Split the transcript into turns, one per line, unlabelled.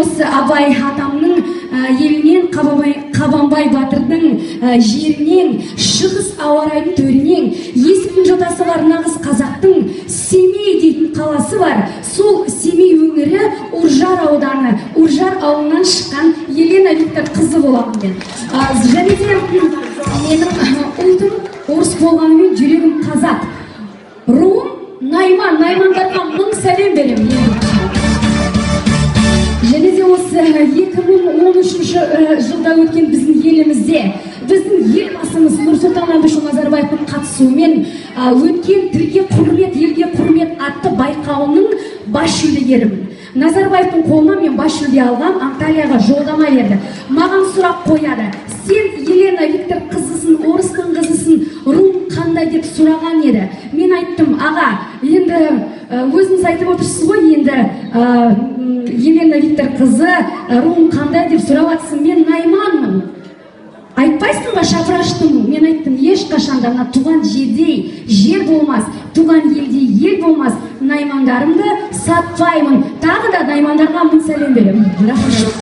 осы Абай атамның елінен, Қабанбай батырдың жерінен, шығыс ауа райының төрінен, Есіктің жотасы бар, нағыз қазақтың Семей дейтін қаласы бар. Сол Семей өңірі, Үржар ауданы, Үржар ауылынан шыққан Елена Виктор қызы боламын мен. Және де менің ұлтым орыс болғанымен, жүрегім қазақ, руым найман. Наймандарға мың сәлем беремін ең бірінші. Және де осы 2013 жылда өткен біздің елімізде, біздің Елбасымыз Нұрсұлтан Әбішұлы Назарбаевтың қатысуымен өткен «Тілге құрмет, елге құрмет» атты байқауының бас жүлдегерімін. Назарбаевтың қолынан мен бас жүлде алғам, Анталияға жолдама берді. Маған сұрақ қояды: «Сен Елена Виктор қызысың, орыстың қызысың, руың қандай?» – деп сұраған еді. Мен айттым: «Аға, енді өзіңіз айтып отырсыз ғой, енді Елена Виктор қызы, руың қандай деп сұрап жатсың, мен найманмын. Айтпайсың ба, шапыраштымын?» Мен айттым: «Ешқашан да мына туған жердей жер болмас, туған елдей ел болмас, наймандарымды сатпаймын». Тағы да наймандарға мың сәлем беремін, рахмет.